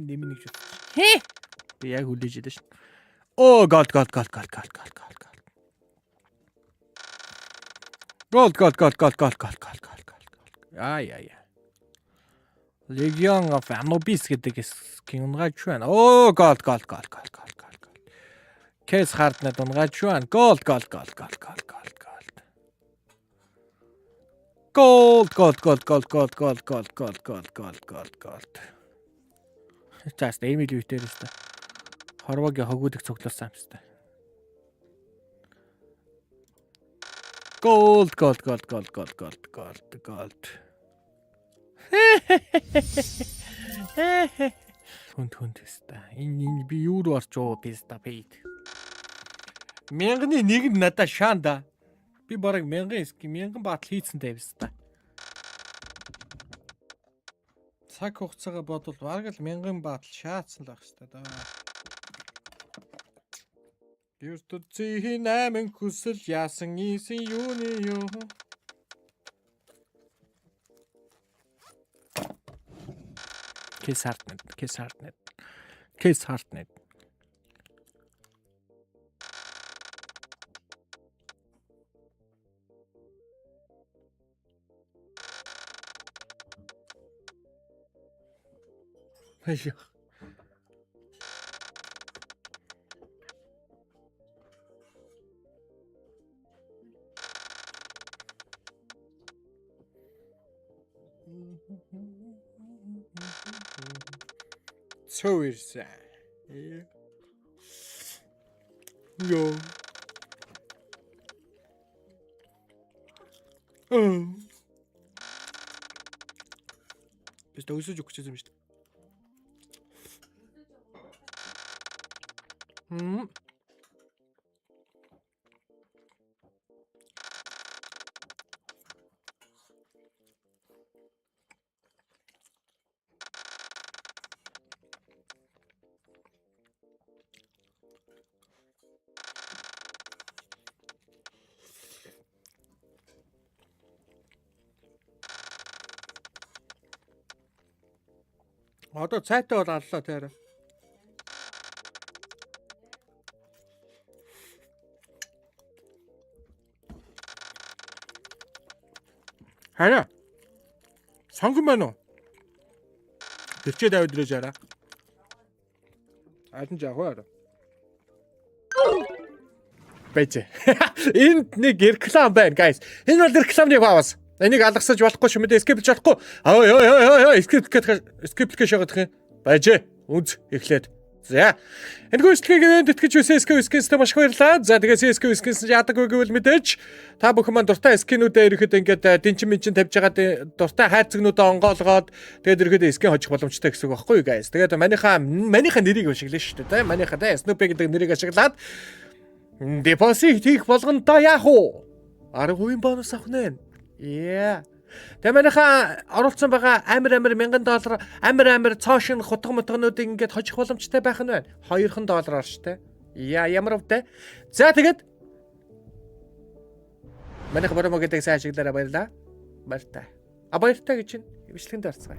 Хүн нэмнэ гэж бодсон. Хээ. Би яг хүлээж идэв шин. Оо gold gold gold gold gold gold gold gold. Gold gold gold gold gold gold gold gold gold. Ай ай. Legion of Anubis гэдэг skin унгааж байна. Оо gold gold gold gold gold gold gold. Case Hardened унгааж байна. Gold gold gold gold gold gold gold. Gold gold gold gold gold gold gold gold gold gold gold gold. За Emily үтээр өстой. Хорвогийн хогуудыг цуглуулсан юм өстой. Gold gold gold gold gold gold gold gold. Хүнд хүнд өстой. Энэ би юу руу орч уу писта пейд. Мянганы нэг нь надад шаан да. Би бараг мянган skin мянган battle хийцэн тавьсан та. Цаг хугацаагаа бодвол бараг л мянган battle шаацсан л байх хэвээр да. ертөнцийн 8 хүсэл яасан исэн юуны юу. Case Hardened, Case Hardened. Case Hardened. Хайя. Цөв ирсэн. Йоо. Би өсөж өгч юм шүү дээ. Мм. Одоо цайтай бол аллаа тэр. Хараа. Сонгон байна уу? Бэрчээд аваад ирэж араа. Аль нь жаах вэ араа? Байж. Энд нэг реклам байна, guys. Энэ бол рекламны пауз. Энийг алгасаж болохгүй шүү мэдээ skip лж болохгүй. Ой ой ой ой skip лэх skip лэх шагаад юм. Байж. Үнз эхлээд. За. Энэхүү бичлэгийг энд итгэж CS:GO Skins-тэй маш их баярлалаа. За тэгээ CS:GO Skins яадаг вэ гэвэл мэдээж та бүхэн маань дуртай skin үүдээ ирэхэд ингээд дэнчин минчин тавьж байгаа дуртай хайрцагнуудаа онгоолгоод тэгээд ирэхэд skin хожих боломжтой гэсэн үг байхгүй юу guys. Тэгээд манийхаа нэрийг ашиглана шүү дээ. Манийхаа те Snoopy гэдэг нэрийг ашиглаад депозит хийх болгондоо яах вэ? 10% бонус авах нэ. Yeah. Тэгээ манайхаа оруулсан байгаа амир амир $1000 амир амир цоо шин хутга мутгануудыг ингээд хожих боломжтой байх нь байна. 2 доллараар штэ. Яа ямар өвдөө. За тэгээд манайх промо гэдэг сайн ашиглаарай баярлаа. Баяртай. А баяртай гэж чинь бичлэгэнд орцгаая.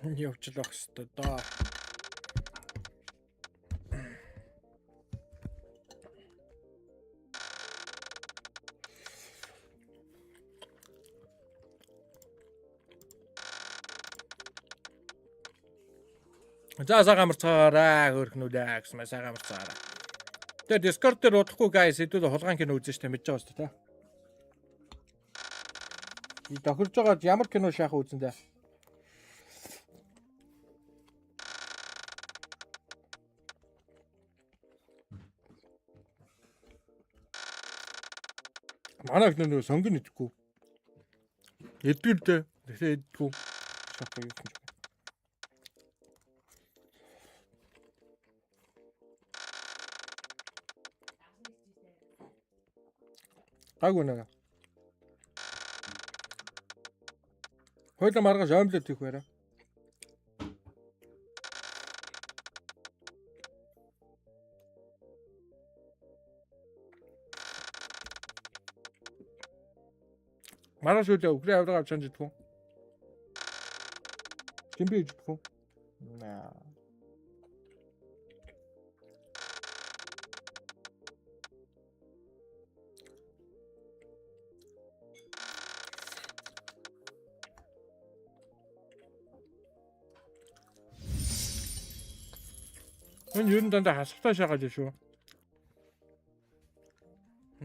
Явчлах хэвээр доо. За сайхан амарцгаарай хөөрхнүүдээ гэсэн мэ сайхан амарцгаарай. Тэгээ Discord дээр удахгүй guys хэдүүл хулгайн кино үзэн штэ мэдж байгаа шүү дээ. Би тохирж байгаа ямар кино шахах үзэн дээ. Манай их нөө сонгон идэхгүй. Эдгэр дээ. Тэгэхээр эдгүү. Шахах юм чинь. Гайгүй нэ. Хойлоо маргааш омлет хийх байраа. Маргааш үлээ үхрээ авраг авч чанж идэх үү? Чимби идэх үү? Наа. За. Энэ ер нь дандаа хасахтай шагаад шүү.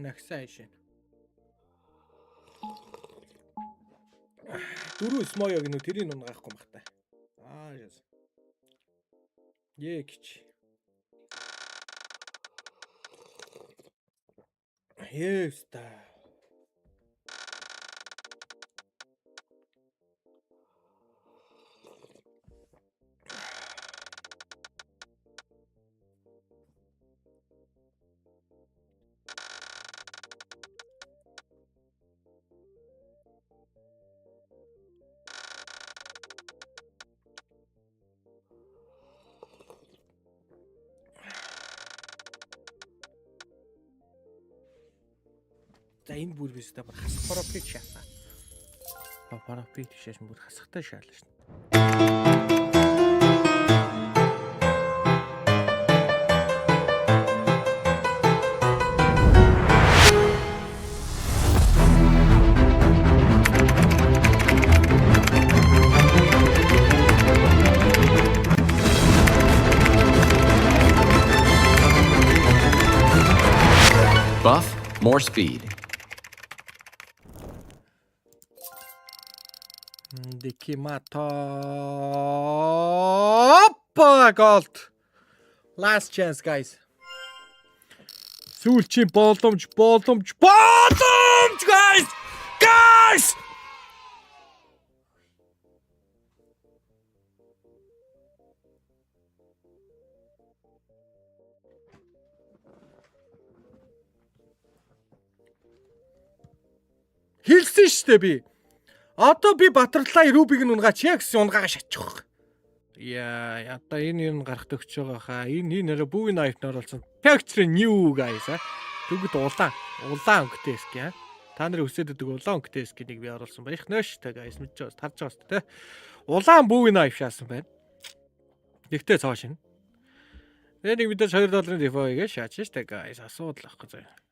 Нагсаа шин. Дөрөв смоё гэнэ тэрийг унгаахгүй бах та. Аа яс. Ээ гэж. Яста. За, энэ бүр бистэ бүр хасах profit шаасан. Profit шаасан, бүр хасахтай шаалаа шин. Buff, more speed. Дикимато. Опа, gold. Last chance, guys. Сүүлчийн боломж, боломж, боломж, guys. Guys! Хэлсэн шүү дээ би. Одоо би Butterfly Ruby-г нь унгаач яа гэсэн унгаагаа шатчих. Яа, одоо энэ юм гарах төгч байгаа хаа. Энэ нэрэ Bowie knife нь оруулсан. Factory new, guys, а. Тэгвэл улаан өнгөтэй skin. Та нарын хүсээд өгдөг улаан өнгөтэй skin-ийг би оруулсан байх нэ шүү дээ, guys. Мэдж байгаа, харж байгаа шүү дээ. Улаан Bowie knife шаасан байна. Тэгтээ цоо шинэ. Тэгээ нэг мэдээж 2 долларын giveaway-гээ шаач штэ, guys. Асуудал ахгүй заяа.